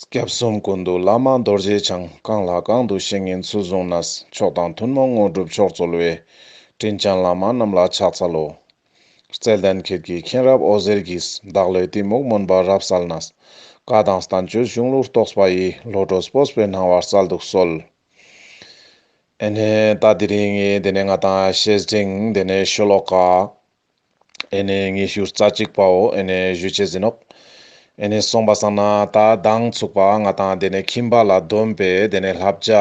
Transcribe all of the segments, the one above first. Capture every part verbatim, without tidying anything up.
སྐྱབས་གསུམ་ཀུན་འདུས་བླ་མ་རྡོ་རྗེ་འཆང་། གང་ལ་གང་འདུལ་བཤེས་གཉེན་ཚུལ་བཟུང་ནས། མཆོག་དང་ཐུན་མོང་དངོས་གྲུབ་མཆོག་སྩོལ་བའི། དྲིན་ཅན་བླ་མ་རྣམས་ལ་ཕྱག་འཚལ་ལོ། རྩལ་ལྡན་ཁྱེད་ཀྱི་མཁྱེན་རབ་འོད་ཟེར་གྱིས། བདག་བློའི་གཏི་མུག་མུན་པ་རབ་བསལ་ནས། བཀའ་དང་བསྟན་བཅོས་གཞུང་ལུགས་རྟོགས་པ་ཡི། བློ་གྲོས་སྤོབས་པའི་སྣང་བ་སྩལ་དུ་གསོལ། ཨེ་ནེ་ད་དེ་རིང་ངི་དེ་ནེ་ང་དང་བཤེས་སྤྲིང་དེ་ནེ་ཤོ་ལོ་ཀ་ཨེ་ནེ་ཉི་ཤུ་རྩ་གཅིག་པའོ་ཨེ་ནེ་ཞུ་ཅེས་ཨིན་ནོག། ཨེ་ནེ་སོང་པ་སང་ན་ད་མདང་ཚུག་པ་ང་དང་དེ་ནེ་ཁྱིམ་པ་ལ་སྡོམ་པའི་དེ་ནེ་བསླབ་བྱ་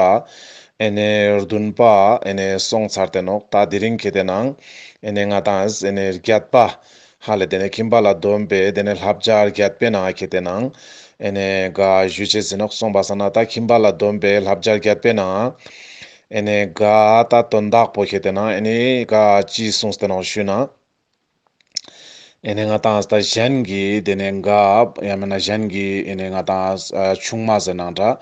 ཨེ་ནེ་བདུན་པ་ཨེ་ནེ་སོང་ཚར་ཏེ་ནོག། ད་དེ་རིང་ཁེ་ཏེ་ནང་ཨེ་ནེ་ང་དང་ཨེ་ནེ་བརྒྱད་པ་ཧ་ལེ་དེ་ནེ་ཁྱིམ་པ་ལ་སྡོམ་པའི་དེ་ནེ་བསླབ་བྱ་བརྒྱད་པའི་ནང་ཁེ་ཏེ་ནང་ཨེ་ནེ་ག་ཞུ་ཅེས་ཨིན་ནོག། སོང་པ་སང་ན་ད་ཁྱིམ་པ་ལ་སྡོམ་པའི་བསླབ་བྱ་བརྒྱད་པའི་ནང་ཨེ་ནེ་ག་ད་དོན་དག་པོ་ཁེ་ཏེ་ནང་ཨེ་ནེ་ག་ཅི་གསུངས་ཏེ་ནོག་ཞུ་ན། ཨེ་ནེ་ང་དང་ད་གཞན་གྱི་དེ་ནེ་ག་ཡང་མེན་ན་གཞན་གྱི་ཨེ་ནེ་ང་དང་ཨ་ཆུང་མ་ཟེར་ནའང་འདྲ།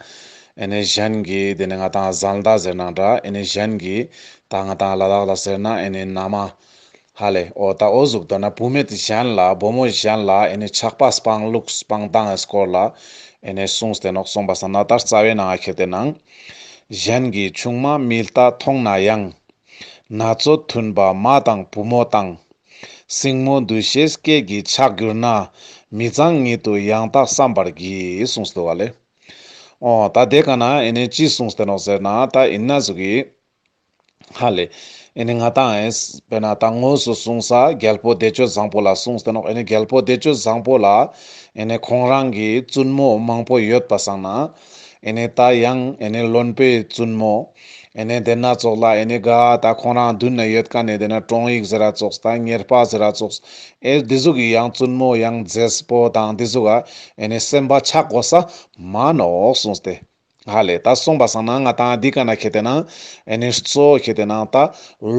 ཨེ་ནེ་གཞན་གྱི་དེ་ནེ་ང་དང་བཟའ་ཟླ་ཟེར་ནའང་འདྲ། ཨེ་ནེ་གཞན་གྱི་ད་ང་དང་ལ་དྭགས་ལ་ཟེར་ན་ཨེ་ནེ་མནའ་མ། ཧ་ལེ་འོ་ད་འོ་ཟུག་དོ་ན་བུད་མེད་གཞན་ལ་བུ་མོ་གཞན་ལ་ཨེ་ནེ་ཆགས་པ་སྤང་ལུགས་སྤང་སྟངས་སྐོར་ལ་ཨེ་ནེ་གསུངས་ཏེ་ནོག། སོང་པ་སང་ན་ད་རྩ་བའི་ནང་ཁེ་ཏེ་ནང་གཞན་གྱི་ཆུང་མ་མི་ལྟ་མཐོང་ན་ཡང་། ན་ཚོད་མཐུན་པ་མ་དང་བུ་མོ་དང་། སྲིང་མོ་འདུ་ཤེས་སྐྱེས་ཀྱི་ཆགས་གྱུར་ན། མི་གཙང་ཉིད་དུ་ཡང་དག་བསམ་པར་གྱིས། གསུངས་ཏེ་འདུག་པ་ལེ། འོ་ད་དེ་ཀ་ན་ཨེ་ནེ་ཅི་གསུངས་ཏེ་ནོག་ཟེར་ན་ད་ཨིན་ན་ཟུག་གི་ཧ་ལེ། ཨེ་ནེ་ང་དང་ཨེ་དཔེར་ན་ད་དངོས་སུ་གསུངས་ས་རྒྱལ་པོ་བདེ་སྤྱོད་བཟང་པོ་ལ་གསུངས་ཏེ་ནོག། ཨེ་ནེ་རྒྱལ་པོ་བདེ་སྤྱོད་བཟང་པོ་ལ་ཨེ་ནེ་ཁོང་རང་གི་བཙུན་མོ་མང་པོ་ཡོད་པ་སང་ན། ཨེ་ནེ་ད་ཡང་ཨེ་ནེ་བློན་པོའི་བཙུན་མོ། ཨེ་ནེ་དེ་ན་ཙོགས་ལ་ཨེ་ནེ་ག་ད་ཁོང་རང་མདུན་ན་ཡོད་མཁན་ནི་དེ་ན་དྲུང་ཡིག་ཟེར་ར་ཙོགས་ད་གཉེར་པ་ཟེར་ར་ཙོགས། ཨེ་དེ་ཟུག་གི་ཡང་བཙུན་མོ་ཡང་མཛེས་པོ་དང་དེ་ཟུག་ག་ཨེ་ནེ་སེམས་པ་ཆགས་དགོས་ས་མ་ནོག་གསུངས་ཏེ། ཧ་ལེ་ད་སོང་པ་སང་ན་ང་དང་འདི་ཀ་ན་ཁེ་ཏེ་ན་ཨེ་ནེ་གཙོ་བོ་ཁེ་ཏེ་ན་ད་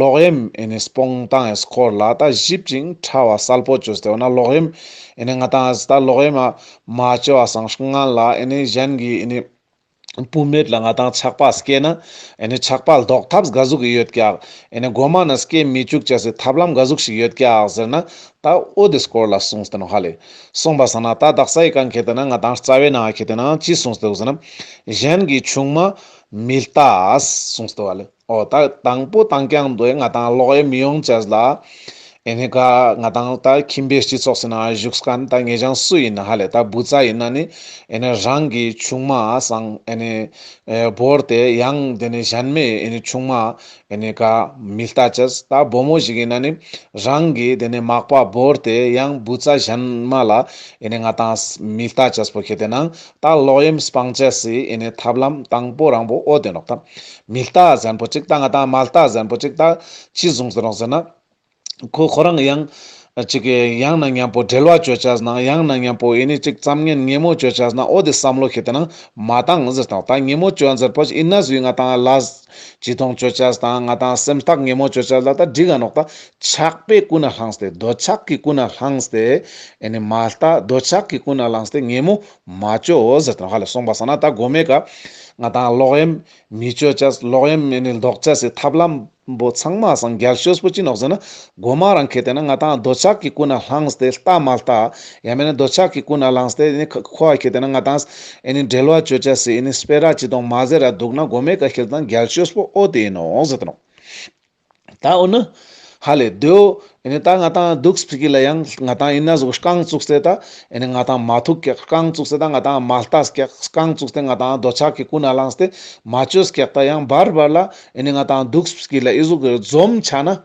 ལོག་གཡེམ་ཨེ་ནེ་སྤོང་སྟངས་སྐོར་ལ་ད་ཞིབ་ཅིང་ཕྲ་བ་གསལ་པོ་བཅོས་ཏེ་འོ་ན་ལོག་གཡེམ་ཨེ་ནེ་ང་དང་ད་ལོག་གཡེམ་མ་བཅོ་བ་སང་སྔན་ལ་ཨེ་ནེ་གཞན་གྱི་ཨེ་ནེ་བུད་མེད་ལ་ང་དང་ཆགས་པ་སྐྱེས་ན་ཨེ་ནེ་ཆགས་པ་ལྡོག་ཐབས་ག་ཟུག་གི་ཡོད་ཀྱག། ཨེ་ནེ་གོ་མ་ན་སྐྱེ་མི་བཅུག་ཅེས་སི་ཐབས་ལམ་ག་ཟུག་ཞིག་ཡོད་ཀྱག་ཟེར་ན་ད་འོ་དེ་སྐོར་ལ་གསུངས་ཏེ་ནོག་ཧ་ལེ། སོང་པ་སང་ན་ད་དག་ས་ཡི་གང་ཁེ་ཏེ་ན་ང་དང་རྩ་བའི་ནང་ཁེ་ཏེ་ན་ཅི་གསུངས་ཏེ་འདུག་ཟེར་ན། གཞན་གྱི་ཆུང་མ་མི་ལྟ་གསུངས་ཏེ་འདུག་པ་ལེ། འོ་ད་དང་པོ་དང་རྐྱང་དུ་ང་དང་ལོག་གཡེམ་མི་ཡོང་ཅེས་ལ། ཨེ་ནེ་ག་ང་དང་ད་ཁྱིམ་པའི་སྤྱི་ཚོགས་སི་ནང་བཞུགས་མཁན་ད་ངེད་ཅག་སུ་ཡིན་ན་ཧ་ལེ་ད་བུ་ཚ་ཡིན་ན་ནི་ཨེ་ནེ་རང་གི་ཆུང་མ་སང་ཨེ་ནེ་ཨེ་བོར་ཏེ་ཡང་དེ་ནེ་གཞན་མའི་ཨེ་ནེ་ཆུང་མ་ཨེ་ནེ་ག་མི་ལྟ་ཅེས། ད་བུ་མོ་ཞིག་ཡིན་ན་ནི་རང་གི་དེ་ནེ་མག་པ་བོར་ཏེ་ཡང་བུ་ཚ་གཞན་མ་ལ་ཨེ་ནེ་ང་དང་མི་ལྟ་ཅེས་པོ་ཁེ་ཏེ་ན་ད་ལོག་གཡེམ་སྤང་ཅེས་སི་ཨེ་ནེ་ཐབས་ལམ་དང་པོ་རང་པོ་འོ་དེ་ནོག། ད་མི་ལྟ་ཟེར་མཁན་པོ་ཅིག་ད་ང་དང་མ་ལྟ་ཟེར་མཁན་པོ་ཅིག་ད་ཅི་གསུངས་ཏེ་ནོག་ཟེར་ན། ཁོ་ཁོ་རང་ཡང་ཅིག་ཡང་ན་མཉམ་པོ་འབྲེལ་བ་བཅོ་ཅེས་ན་ཡང་ན་མཉམ་པོ་ཨེ་ནེ་ཅིག་ཙམ་ངན་ངན་མོ་བཅོ་ཅེས་ན་འོ་དེ་བསམ་བློ་ཁེ་ཏེ་ན་མ་བཏང་ཟེར་དང་། ད་ངན་མོ་བཅོ་ཟེར་པོ་ཅིག་ཡིན་ན་ཟུག་ང་དང་ལ་ཅི་གཏོང་བཅོ་ཅེས་དང་ང་དང་སེམས་ཐག་ངན་མོ་བཅོ་ཅེས་ལ་ད་འགྲིག་ག་ནོག། ད་ཆགས་པའི་ཀུན་ནས་བསླངས་ཏེ་འདོད་ཆགས་ཀྱི་ཀུན་ནས་བསླངས་ཏེ་ཨེ་ནེ་མ་ལྟ། འདོད་ཆགས་ཀྱི་ཀུན་ནས་བསླངས་ཏེ་ངན་མོ་མ་བཅོ་ཟེར་དང་། ཧ་ལེ་སོང་པ་སང་ན་ད་གོ་མའི་ཀ་ང་དང་ལོག་གཡེམ་མི་བཅོ་ཅེས་ལོག་གཡེམ་ཨེ་ནེ་ལྡོག་ཅེས་སི་ཐབས་ལམ་པོ་ཚང་མ་སང་རྒྱལ་ཤོས་པོ་ཅི་ནོག་ཟེར་ན། གོ་མ་རང་ཁེ་ཏེ་ན་ང་དང་འདོད་ཆགས་ཀྱི་ཀུན་ནས་བསླངས་ཏེ་ལྟ་མ་ལྟ་ཡང་མེན་ན་འདོད་ཆགས་ཀྱི་ཀུན་ནས་བསླངས་ཏེ་ཨེ་ནེ་ཁོ་ཁེ་ཏེ་ན་ང་དང་ཨེ་ནེ་འབྲེལ་བ་བཅོ་ཅེས་སི་ཨེ་ནེ་སྤེ་ར་ཅི་གཏོང་མ་ཟེར་ར་འདུག་ན་གོ་མའི་ཀ་ཁེ་ཏེ་ན་རྒྱལ་ཤོས་པོ་འོ་དེ་ཡིན་ནོག་ཟེར་ཏེ་ནོག། ད་འོ་ན་ཧ་ལེ་དེའོ་ཨེ་ནེ་ད་ང་དང་འདུག་སྤེ་ཀི་ལ་ཡང་ང་དང་ཡིན་ན་ཟུག་རྐང་བཙུགས་ཏེ་ད་ཨེ་ནེ་ང་དང་མ་ཐུག་ཀྱག། རྐང་བཙུགས་ཏེ་ད་ང་དང་མ་ལྟ་ཀྱག། རྐང་བཙུགས་ཏེ་ང་དང་འདོད་ཆགས་ཀྱི་ཀུན་ནས་བསླངས་ཏེ་མ་བཅོས་ཀྱག། ད་ཡང་བར་བར་ལ་ཨེ་ནེ་ང་དང་འདུག་སྤེ་ཀི་ལ་ཨི་ཟུག་གི་འཛོམས་ཆ་ན།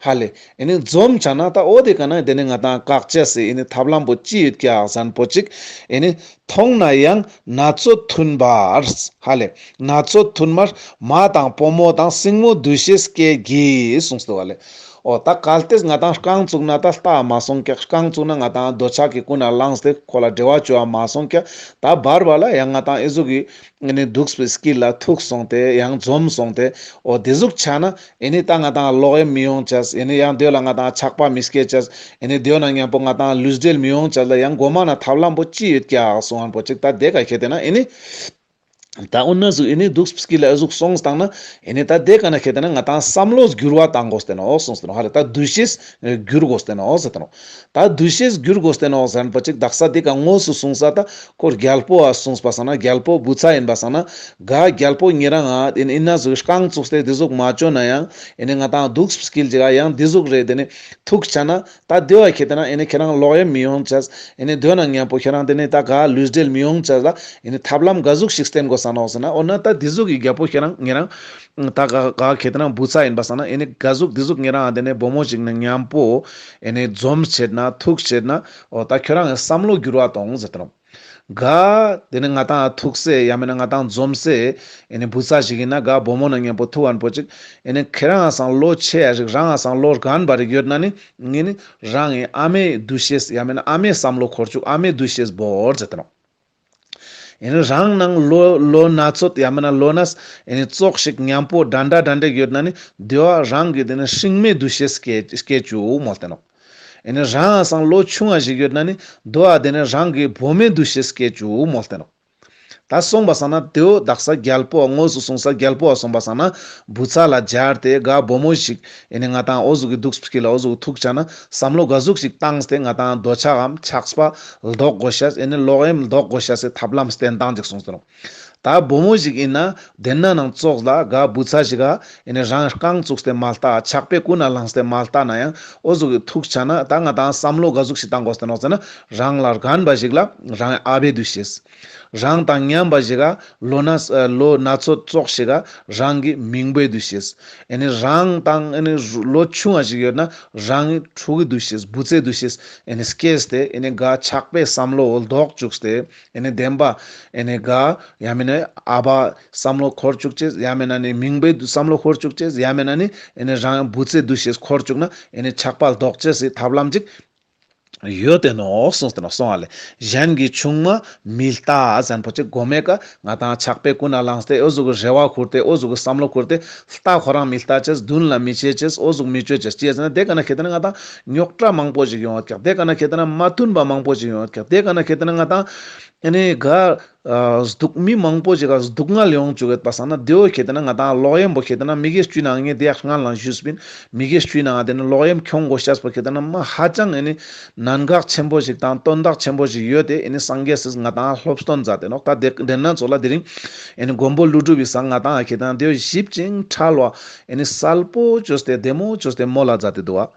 ཧ་ལེ་ཨེ་ནེ་འཛོམས་ཆ་ན་ད་འོ་དེ་ཀ་ན་དེ་ནེ་ང་དང་བཀག་ཅེས་སི་ཨེ་ནེ་ཐབས་ལམ་པོ་ཅི་ཡོད་ཀྱག་ཟེར་མཁན་པོ་ཅིག་ཨེ་ནེ། མཐོང་ན་ཡང་ན་ཚོད་མཐུན་པར། ཧ་ལེ། ན་ཚོད་མཐུན་པར་མ་དང་བུ་མོ་དང་སྲིང་མོ་འདུ་ཤེས་སྐྱེ་གྱིས་གསུངས་ཏེ་འདུག་པ་ལེ། འོ་ད་གལ་ཏེ་ང་དང་རྐང་བཙུགས་ན་ད་ལྟ་མ་སོང་ཀྱག། རྐང་བཙུགས་ན་ང་དང་འདོད་ཆགས་ཀྱི་ཀུན་ནས་བསླངས་ཏེ་ཁོ་ལ་འབྲེལ་བ་བཅོ་བ་མ་སོང་ཀྱག། ད་བར་བར་ལ་ཡང་ང་དང་ཨི་ཟུག་གི་ཨེ་ནེ་འདུག་སྤེ་ཀི་ལ་ཐུག་སོང་སྟེ་ཡང་འཛོམས་སོང་སྟེ་འོ་དེ་ཟུག་ཆ་ན་ཨེ་ནེ་ད་ང་དང་ལོག་གཡེམ་མི་ཡོང་ཅེས། ཨེ་ནེ་ཡང་དེ་ལ་ང་དང་ཆགས་པ་མི་སྐྱེ་ཅེས། ཨེ་ནེ་དེ་ན་མཉམ་པོ་ང་དང་ལུས་འབྲེལ་མི་ཡོང་ཅེས་ལ་ཡང་གོ་མ་ན་ཐབས་ལམ་པོ་ཅི་ཡོད་ཀྱག་གསུང་མཁན་པོ་ཅིག། ད་དེ་ཀ་ཁེ་ཏེ་ན་ཨེ་ནེ་ ད་འོ་ན་ཟུག་ཨེ་ནི་དུག་སྤྱི་ལ་ཨེ་ཟུག་སོང་སྟེ་ན་ཨེ་ནི་ད་དེ་ཀ་ན་ཁེ་ཏེ་ན་ང་ཏང་བསམ་བློ་འགྱུར་བ་བཏང་དགོས་ཏེ་ནོག་གསུངས་ཏེ་ནོག། ཧ་ལེ་ད་འདུ་ཤེས་འགྱུར་དགོས་ཏེ་ནོག་ཟེར་ཏེ་ནོག། ད་འདུ་ཤེས་འགྱུར་དགོས་ཏེ་ནོག་ཟེར་ན་པོ་ཅིག་དག་ས་དེ་ཀ་དངོས་སུ་གསུངས་ས་ད་ཁོ་རྒྱལ་པོ་ཨ་གསུངས་པ་སང་ན་རྒྱལ་པོ་བུ་ཚ་ཡིན་པ་སང་ན་ག་རྒྱལ་པོ་ཉེ་རང་ཨ་ཨེ་ནི་ཨིན་ན་ཟུག་རྐང་བཙུགས་ཏེ་དེ་ཟུག་མ་བཅོ་ན་ཡང་ཨེ་ནི་ང་ཏང་དུག་སྤྱི་ལ་ཡང་དེ་ཟུག་རེ་དེ་ནི་ཐུག་ཆ་ན། ད་དེ་བ་ཁེ་ཏེ་ན་ཨེ་ནི་ཁྱེད་རང་ལོག་གཡེམ་མི་ཡོང་ཅེས། ཨེ་ནི་དོན་ན་མཉམ་པོ་ཁྱེད་རང་དེ་ནི་ད་ག་ལུས་འབྲེལ་མི་ཡོང་ཅེས་ལ་ཨེ་ནི་ཐབས་ལམ་ག་ཟུག་ཞིག་བསྟེན་དགོས་ས་ནོག་ཟེར་ན། འོ་ན་ད་དེ་ཟུག་གི་རྒྱལ་པོ་ཁྱེད་རང་ཉེ་རང་ད་ག་ག་ཁེ་ཏེ་ན་བུ་ཚ་ཡིན་པ་སང་ན་ཨེ་ནི་ག་ཟུག་དེ་ཟུག་ཉེ་རང་དེ་ནི་བུ་མོ་ཞིག་ནི་མཉམ་པོ་ཨེ་ནི་འཛོམས་བྱེད་ན་ཐུག་བྱེད་ན། འོ་ད་ཁྱེད་རང་བསམ་བློ་འགྱུར་བ་གཏོང་ཟེར་ཏེ་ནོག། ག་དེ་ནི་ང་ཏང་ཐུག་སེ་ཡང་མེད་ན་ང་ཏང་འཛོམས་སེ་ཨེ་ནི་བུ་ཚ་ཞིག་ཡིན་ན་ག་བུ་མོ་ན་མཉམ་པོ་ཐུག་ཨན་པོ་ཅིག་ཨེ་ནི་ཁྱེད་རང་སང་ལོ་ཆེ་ཡ་ཞིག་རང་སང་ལོ་རྒན་པ་རིག་ཡོད་ན་ནི་ངེ་ནི་རང་ངི་ཨ་མའི་འདུ་ཤེས་ཡང་མེད་ན་ཨ་མའི་བསམ་བློ་འཁོར་བཅུག། ཨ་མའི་འདུ་ཤེས་བོར་ཟེར་ཏེ་ནོག། ཨེ་ནི་རང་ནང་ལོ་ལོ་ན་ཚོད་ཡང་མེད་ན་ལོ་ན་ཨེ་ནི་ཙོགས་ཤིག་མཉམ་པོ་འདྲ་འདྲ་འདྲ་འདྲ་ཡོད་ན་ནི་དེ་བ་རང་གི་དེ་ནི་ཤིང་མའི་འདུ་ཤེས་སྐྱེ་སྐྱེ་བཅུག་མོལ་ཏེ་ནོག། ཨེ་ནི་རང་སང་ལོ་ཆུང་བ་ཞིག་ཡོད་ན་ནི་དོ་ཨ་དེ་ནི་རང་གི་བུ་མོའི་འདུ་ཤེས་སྐྱེ་བཅུག་མོལ་ཏེ་ནོག། ད་སོང་པ་སང་ན་དེའོ་དག་ས་རྒྱལ་པོ་དངོས་སུ་གསུངས་ས་རྒྱལ་པོ་སོང་པ་སང་ན་བུ་ཚ་ལ་སྦྱར་ཏེ་ག་བུ་མོ་ཞིག་ཨེ་ནི་ང་ཏང་འོ་ཟུག་གི་དུག་སྤྱི་ལ་འོ་ཟུག་ཐུག་ཆ་ན་བསམ་བློ་ག་ཟུག་ཞིག་བཏང་སྟེ་ང་ཏང་འདོད་ཆགས་འམ་ཆགས་པ་ལྡོག་དགོས་ཤེས་ཨེ་ནི་ལོག་གཡེམ་ལྡོག་དགོས་ཤེས་སི་ཐབས་ལམ་བསྟེན་སྟངས་ཅིག་གསུངས་ཏེ་ནོག། ད་བུ་མོ་ཞིག་ཡིན་ན་དེ་ན་ནང་ཙོགས་ལ་ག་བུ་ཚ་ཞིག་ག་ཨེ་ནི་རང་རྐང་བཙུགས་ཏེ་མ་ལྟ། ཆགས་པས་ཀུན་ནས་བསླངས་ཏེ་མ་ལྟ་ན་ཡང་འོ་ཟུག་གི་ཐུག་ཆ་ན་ད་ང་ཏང་བསམ་བློ་ག་ཟུག་ཞིག་བཏང་དགོས་ཏེ་ནོག་ཟེར་ན། རང་ལ་རྒན་པ་ཞིག་ལ་རང་ཨ་བའི་འདུ་ཤེས། རང་དང་མཉམ་པ་ཞིག་ག་ལོ་ན་ལོ་ན་ཚོད་ཙོགས་ཤིག་ག་རང་གི་མིང་པོའི་འདུ་ཤེས། ཨེ་ནི་རང་དང་ཨེ་ནི་ལོ་ཆུང་བ་ཞིག་ཡོད་ན་རང་གི་ཕྲུ་གུའི་འདུ་ཤེས་བུ་ཚའི་འདུ་ཤེས་ཨེ་ནི་སྐྱེས་ཏེ་ཨེ་ནི་ག་ཆགས་པའི་བསམ་བློ་ལྡོག་བཅུག་སྟེ། ཨེ་ནི་བདེན་པ་ཨེ་ནི་ག་ཡང་མེད་ན་ཨ་བ་བསམ་བློ་འཁོར་བཅུག་ཅེས་ཡང་མེད་ན་ནི་མིང་པོའི་བསམ་བློ་འཁོར་བཅུག་ཅེས་ཡང་མེད་ན་ནི་ཨེ་ནི་རང་བུ་ཚའི་འདུ་ཤེས་འཁོར་བཅུག་ན་ཨེ་ནི་ཆགས་པ་ལྡོག་ཅེས་སི་ཐབས་ལམ་ཅིག་ཡོད་དེ་ནོག་གསུངས་ཏེ་ནོག་སོང་བ་ལེ། གཞན་གྱི་ཆུང་མ་མི་ལྟ་ཟེར་ན་པོ་ཅིག་གོ་མེ་ཀ་ང་ཏང་ཆགས་པས་ཀུན་ནས་བསླངས་ཏེ་འོ་ཟུག་གི་རེ་བ་ཁུར་ཏེ་འོ་ཟུག་གི་བསམ་བློ་ཁུར་ཏེ་ལྟ་ཁོ་རང་མི་ལྟ་ཅེས་མདུན་ལ་མི་བྱེད་ཅེས་འོ་ཟུག་མི་བཅོ་ཅེས་ཅེས་ཟེར་ན་དེ་ཀ་ན་ཁེ་ཏེ་ན་ང་ཏང་རྙོག་དྲ་མང་པོ་ཞིག་ཡོང་བ་ཀྱག། དེ་ཀ་ན་ཁེ་ཏེ་ན་མ་མཐུན་པ་མང་པོ་ཞིག་ཡོང་བ་ཀྱག། དེ་ཀ་ན་ཁེ་ཏེ་ན་ང་ཏང་ཨེ་ནི་ག་ཨ་སྡུག་མི་མང་པོ་ཞིག་ག་སྡུག་བསྔལ་ཡོང་བཅུག་ཡོད་པ་སང་ན་དེའོ་ཁེ་ཏེ་ན་ང་ཏང་ལོག་གཡེམ་པོ་ཁེ་ཏེ་ན་མི་དགེ་བཅུའི་ནང་ངས་དེ་ཡག་སྔན་ལ་ཞུས་པིན། མི་དགེ་བཅུའི་ནང་དེ་ནི་ལོག་གཡེམ་ཁྱོང་དགོས་ཤེས་པོ་ཁེ་ཏེ་ན་མ་ཧ་ཅང་ཨེ་ནི་གནད་འགག་ཆེན་པོ་ཞིག་དང་དོན་དག་ཆེན་པོ་ཞིག་ཡོད་དེ་ཨེ་ནི་སངས་རྒྱས་སི་ང་ཏང་སློབ་སྟོན་མཛད་དེ་ནོག། ད་དེ་དེ་ན་ཚོ་ལ་དེ་རིང་ཨེ་ནི་མགོན་པོ་ཀླུ་སྒྲུབ་བི་སང་ང་ཏང་ཁེ་ཏེ་ན་དེའོ་ཞིབ་ཅིང་ཕྲ་ལ་ཨེ་ནི་གསལ་པོ་བཅོས་ཏེ་བདེ་མོ་བཅོས་ཏེ་མོལ་ལ་མཛད་དེ་འདུག་བ།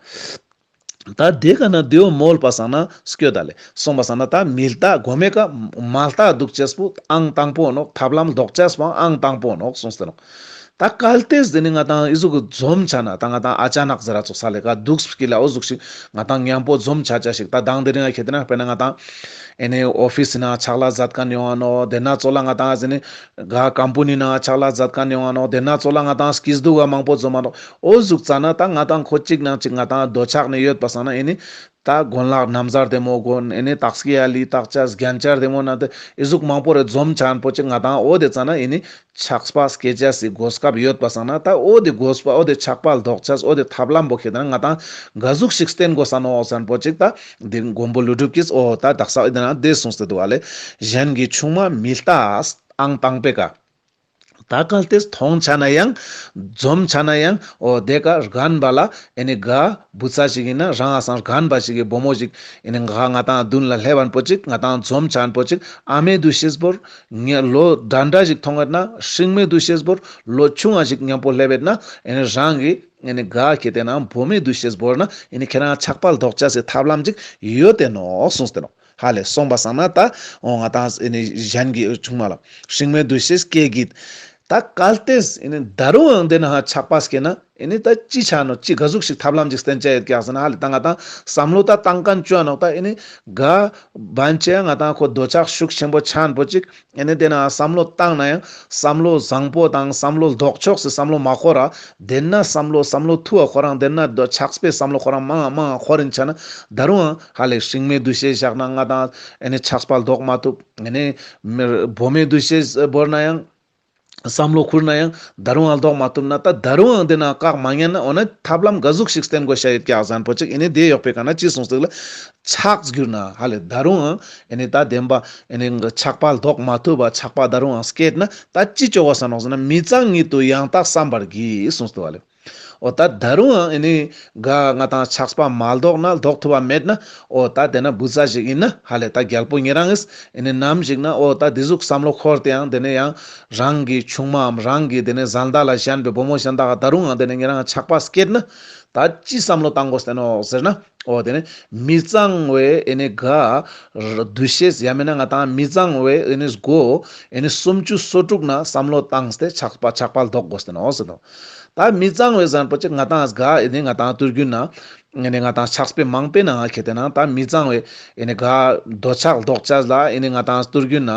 ད་དེ་ཀ་ན་དེའོ་མོལ་པ་སང་ན་སྐྱོད་ད་ལེ། སོང་པ་སང་ན་ད་མི་ལྟ་གོ་མེ་ཀ་མ་ལྟ་འདུག་ཅེས་པོ་ཨང་དང་པོ་ནོག། ཐབས་ལམ་ལྡོག་ཅེས་པོ་ཨང་དང་པོ་ནོག་གསུངས་ཏེ་ནོག། ད་གལ་ཏེ་དེ་ནི་ང་ཏང་ཨི་ཟུག་གི་འཛོམས་ཆ་ན་ད་ང་ཏང་ཨ་ཅ་ནག་ཟེར་ར་ཙོགས་ལེ་ག་དུག་སྤྱི་ལ་འོ་ཟུག་ཞིག་ང་ཏང་མཉམ་པོ་འཛོམས་ཆ་ཆ་ཞིག་ད་དང་དེ་རིང་ཁེ་ཏེ་ན་དཔེར་ན་ང་ཏང་ཨེ་ནི་ཨོ་ཕིས་ནང་ཕྱག་ལས་མཛད་མཁན་ཡོང་ང་ནོག། དེ་ན་ཚོ་ལ་ང་ཏང་ཨ་ཟེ་ནི་ག་ཀམ་པ་ནི་ནང་ཕྱག་ལས་མཛད་མཁན་ཡོང་ང་ནོག། དེ་ན་ཚོ་ལ་ང་ཏང་སྐྱིད་སྡུག་ག་མང་པོ་འཛོམས་མ་ནོག། འོ་ཟུག་ཙ་ན་ད་ང་ཏང་ཁོ་གཅིག་ནང་གཅིག་ང་ཏང་འདོད་ཆགས་ནི་ཡོད་པ་སང་ན་ཨེ་ནི་ད་གོན་ལག་ན་བཟའ་བདེ་མོ་གོན་ཨེ་ནི་སྟག་སྐྱེས་ཡ་ལི་སྟག་ཅས་རྒྱན་ཆ་བདེ་མོ་ན་དེ་ཨི་ཟུག་མང་པོ་རེ་འཛོམས་ཆ་ན་པོ་ཅིག་ང་ཏང་འོ་དེ་ཙ་ན་ཨེ་ནི་ཆགས་པ་སྐྱེ་ཅེས་སི་གོ་སྐབས་ཡོད་པ་སང་ན་ད་འོ་དེ་གོ་སྐབས་འོ་དེ་ཆགས་པ་ལྡོག་ཅེས་འོ་དེ་ཐབས་ལམ་པོ་ཁེ་ཏེ་ན་ང་ཏང་ག་ཟུག་ཞིག་བསྟེན་དགོས་ས་ནོག་ཟེར་ན་པོ་ཅིག་ད་དེ་མགོན་པོ་ཀླུ་སྒྲུབ་ཀྱིས་འོ་ད་དག་ས་འོ་དེ་ན་དེ་གསུངས་ཏེ་འདུག་བ་ལེ། གཞན་གྱི་ཆུང་མ་མི་ལྟ་ཨང་དང་པོའི་ཀ། ད་གལ་ཏེ་མཐོང་ཆ་ན་ཡང་འཛོམས་ཆ་ན་ཡང་འོ་དེ་ཀ་རྒན་པ་ལ་ཨེ་ནི་ག་བུ་ཚ་ཞིག་ཡིན་ན་རང་ཨ་སང་རྒན་པ་ཞིག་གི་བུ་མོ་ཞིག་ཨེ་ནི་ག་ང་ཏང་མདུན་ལ་སླེབས་པ་ན་པོ་ཅིག་ང་ཏང་འཛོམས་ཆ་ན་པོ་ཅིག་ཨ་མའི་འདུ་ཤེས་བོར། ངས་ལོ་འདྲ་འདྲ་ཞིག་མཐོང་ཡོད་ན་ཤིང་མའི་འདུ་ཤེས་བོར། ལོ་ཆུང་བ་ཞིག་མཉམ་པོ་སླེབས་ཡོད་ན་ཨེ་ནི་རང་གི་ཨེ་ནི་ག་ཁེ་ཏེ་ན་བུ་མོའི་འདུ་ཤེས་བོར་ན་ཨེ་ནི་ཁྱེད་རང་ཆགས་པ་ལྡོག་ཅེས་སི་ཐབས་ལམ་ཅིག་ཡོད་དེ་ནོག་གསུངས་ཏེ་ནོག། ཧ་ལེ་སོང་པ་སང་ན་ད་འོ་ང་ཏང་ཨེ་ནི་གཞན་གྱི་ཆུང་མ་ལ་ཤིང་མའི་འདུ་ཤེས་སྐྱེ་གི། ད་གལ་ཏེ་ཨེ་ནི་ད་རུང་ཡང་དེ་ན་ཆགས་པ་སྐྱེ་ན་ཨེ་ནི་ད་ཅི་ཆ་ནོག་ཅི་ག་ཟུག་ཞིག་ཐབས་ལམ་ཅིག་བསྟེན་ཅེས་ཡོད་ཀྱག་ཟེར་ན་ཧ་ལེ་ད་ང་ཏང་བསམ་བློ་ད་བཏང་མཁན་བཅོ་ནོག། ད་ཨེ་ནི་ག་བན་ཆེ་ང་ཏང་ཁོ་འདོད་ཆགས་ཤུགས་ཆེན་པོ་ཆ་ན་པོ་ཅིག་ཨེ་ནི་དེ་ན་བསམ་བློ་བཏང་ན་ཡང་བསམ་བློ་བཟང་པོ་དང་བསམ་བློ་ལྡོག་ཕྱོགས་སི་བསམ་བློ་མ་འཁོར་ར། དེ་ན་བསམ་བློ་བསམ་བློ་ཐུ་བ་ཁོ་རང་དེ་ན་འདོད་ཆགས་པའི་བསམ་བློ་ཁོ་རང་མང་ང་མང་ང་འཁོར་རིན་ཆ་ན་ད་རུང་ཧ་ལེ་ཤིང་མའི་འདུ་ཤེས་བཞག་ན་ང་ཏང་ཨེ་ནི་ཆགས་པ་ལྡོག་མ་ཐུབ། ཨེ་ནི་བུ་མོའི་འདུ་ཤེས་བོར་ན་ཡང་ བསམ་བློ་ཁུར་ན་ཡང་ད་རུང་ཡང་ལྡོག་མ་ཐུབ་ན་ད་ད་རུང་ཡང་དེ་ན་བཀག་མ་ཉན་ན་འོ་ན་ཐབས་ལམ་ག་ཟུག་ཞིག་བསྟེན་དགོས་ཤ་ཡོད་ཀྱག་ཟེར་ན་པོ་ཅིག་ཨེ་ནི་དེ་ཡོག་པའི་ཀ་ན་ཅི་གསུངས་ཏེ་ལ་ཆགས་གྱུར་ན་ཧ་ལེ་ད་རུང་ཡང་ཨེ་ནི་ད་བདེན་པ་ཨེ་ནི་ཆགས་པ་ལྡོག་མ་ཐུབ་པ་ཆགས་པ་ད་རུང་ཡང་སྐྱེད་ན་ད་ཅི་ཅོ་བ་ས་ནོག་ཟེར་ན་མི་གཙང་ཉིད་དུ་ཡང་དག་བསམ་པར་གྱིས་གསུངས་ཏེ་བ་ལེ། འོ་ད་ད་རུང་ཡང་ཨེ་ནི་ག་ང་ཏང་ཆགས་པ་མ་ལྡོག་ན་ལྡོག་ཐུབ་པ་མེད་ན་འོ་ད་དེ་ན་བུ་ཚ་ཞིག་ཡིན་ན་ཧ་ལེ་ད་རྒྱལ་པོ་ཉེ་རང་ངིས་ཨེ་ནི་ནམ་ཞིག་ན་འོ་ད་དེ་ཟུག་བསམ་བློ་འཁོར་ཏེ་ཡང་དེ་ནས་ཡང་རང་གི་ཆུང་མའམ་རང་གི་དེ་ནས་བཟའ་ཟླ་ལ་ཞན་པའི་བུ་མོ་ཞན་དག་ད་རུང་ཡང་དེ་ནས་ཉེ་རང་ཆགས་པ་སྐྱེད་ན་ད་ཅི་བསམ་བློ་བཏང་དགོས་ཏེ་ནོག་ཟེར་ན། འོ་དེ་ནས་མི་གཙང་བའི་ཨེ་ནི་ག་འདུ་ཤེས་ཡང་མིན་ན་ང་ཏང་མི་གཙང་བའི་ཨེ་ནི་སྒོ་ཨེ་ནི་སུམ་ཅུ་སོ་དྲུག་ན་བསམ་བློ་བཏང་སྟེ་ཆགས་པ་ཆགས་པ་ལྡོག་དགོས་ཏེ་ནོག་ཟེར་ནོག་ད་མི་གཙང་བའི་ཟེར་ན་པོ་ཅིག་ང་ཏང་ག་ཨེ་ནི་ང་ཏང་ཏུར་རྒྱུན་ན་ཨེ་ནི་ང་ཏང་ཆགས་པའི་མང་པོའི་ནང་ཁེ་ཏེ་ན་ད་མི་གཙང་བའི་ཨེ་ནི་ག་འདོད་ཆགས་ལྡོག་ཅེས་ལ་ཨེ་ནི་ང་ཏང་ཏུར་རྒྱུན་ན་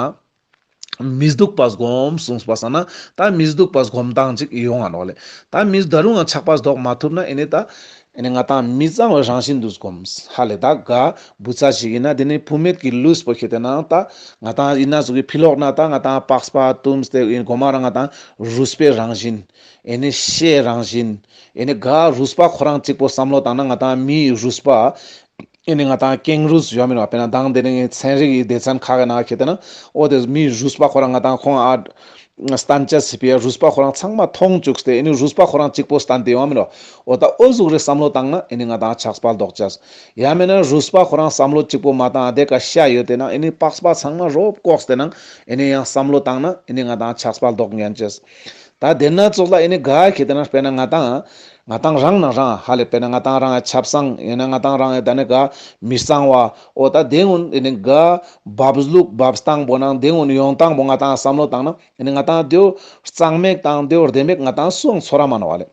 མི་སྡུག་པ་སྒོམ་གསུངས་པ་སང་ན་ད་མི་སྡུག་པ་སྒོམ་སྟངས་ཅིག་ཡོང་ང་ནོག་ལེ། ད་མི་ད་རུང་ང་ཆགས་པ་ལྡོག་མ་ཐུབ་ན་ཨེ་ནི་ད་ཨེ་ནི་ང་ཏང་མི་གཙང་བའི་རང་བཞིན་དུ་སྒོམ། ཧ་ལེ་ད་ག་བུ་ཚ་ཞིག་ཡིན་ན་དེ་ནི་བུད་མེད་ཀྱི་ལུས་པོ་ཁེ་ཏེ་ན་ད་ང་ཏང་ཡིན་ན་ཟུག་གི་ཕི་ལོག་ན་ད་ང་ཏང་པགས་པ་བཏུམས་ཏེ་ཨེ་ནི་གོ་མ་རང་ང་ཏང་རུས་པའི་རང་བཞིན། ཨེ་ནི་ཤའི་རང་བཞིན། ཨེ་ནི་ག་རུས་པ་ཁོ་རང་གཅིག་པོ་བསམ་བློ་བཏང་ན་ང་ཏང་མིའི་རུས་པ། ཨེ་ནི་ང་ཏང་ཀེང་རུས་ཡོད་མིན་བ་དཔེར་ན་མདང་དེ་རིང་ཚན་རིག་གི་སྡེ་ཚན་ཁག་གི་ནང་ཁེ་ཏེ་ན་འོ་དེ་མིའི་རུས་པ་ཁོ་རང་ང་ཏང་ཁོང་ཨ་སྟན་ཅེས་སི་ཕི་ཡ་རུས་པ་ཁོ་རང་ཚང་མ་མཐོང་བཅུག་སྟེ་ཨེ་ནི་རུས་པ་ཁོ་རང་གཅིག་པོ་སྟན་ཏེ་ཡོད་མིན་བ། འོ་ད་འོ་ཟུག་རེ་བསམ་བློ་བཏང་ན་ཨེ་ནི་ང་ཏང་ཆགས་པ་ལྡོག་ཅེས། ཡང་མིན་ན་རུས་པ་ཁོ་རང་བསམ་བློ་གཅིག་པོ་མ་བཏང་དེ་ཀ་ཤ་ཡོད་དེ་ན་ཨེ་ནི་པགས་པ་ཚང་མ་རོབ་བཀོག་སྟེ་ན་ཨེ་ནི་ཡང་བསམ་བློ་བཏང་ན་ཨེ་ནི་ང་ཏང་ཆགས་པ་ལྡོག་ཉན་ཅེས། ད་དེ་ན་ཙོགས་ལ་ཨེ་ནི་ག་ཁེ་ཏེ་ན་དཔེར་ན་ང་ཏང་ང་ཏང་རང་ན་རང་ཧ་ལེ་དཔེར་ན་ང་ཏང་རང་ཆབ་གསང་ཡིན་ན་ང་ཏང་རང་ད་ནི་ག་མི་གཙང་བ་འོ་ད་དེ་ངུན་ཨེ་ནི་ག་བབས་ལུགས་བབས་སྟངས་པོ་ནང་དེ་ངུན་ཡོང་སྟངས་པོ་ང་ཏང་བསམ་བློ་བཏང་ན་ཨེ་ནི་ང་ཏང་དེའོ་གཙང་མེད་དང་དེའོ་བདེ་མེད་ང་ཏང་སུའང་ཚོར་ར་མ་ནོག་ཧ་ལེ།